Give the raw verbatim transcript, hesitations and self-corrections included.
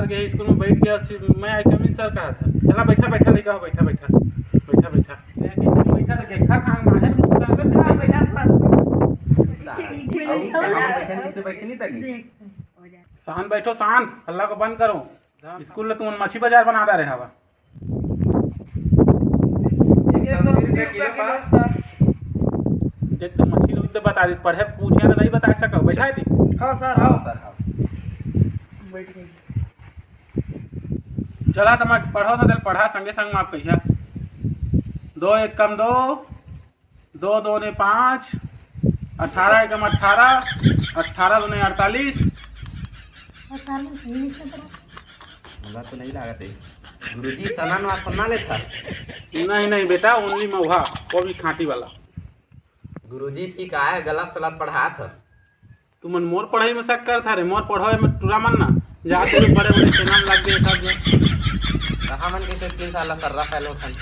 गया स्कूल में बैठ गया, सिर्फ मैं आई कमी सर कहा था। चला बैठा, बैठा लइका हो, बैठा, बैठा, बैठा, बैठा। मैं कैसे बैठा तो घेखा खान मारे मुंह डाल में बैठा, बैठा। बैठे नहीं सके। शांत बैठो, शांत, हल्ला को बंद करो। स्कूल ले तुमन मछली बाजार बना डारे हवा। एक सौ अस्सी रुपया किलो, सर। देख, तू मछली लोग तो बता दे, पढ़े पूछे तो नहीं बता सको, बैठा दी। हाँ सर, हाँ सर, हाँ। बैठ गई। चला तो मैं पढ़ो तो दिल पढ़ा संगे संग माफ कहिया। दो एक कम दो, दो दो ने पाँच, अठारह एकम अठारह, अठारह दूने अड़तालीस। और सामने से इंग्लिश में पढ़ा। हमरा तो नहीं लागत है। गुरुजी, सना नवा फोन ना लेता? नहीं, नहीं बेटा, ओनली मऊहा, वो भी खांटी वाला। गुरुजी, पी का है, गलत सलत पढ़ात ह। तुमन मोर पढ़ाई में शक करत हरे, मोर पढ़ाई में टूरा मन ना, जाते भी बड़े बड़े सेना में लग गए सब। कहाँ मन कैसे तीन साल ला सर्रा फैल होथन।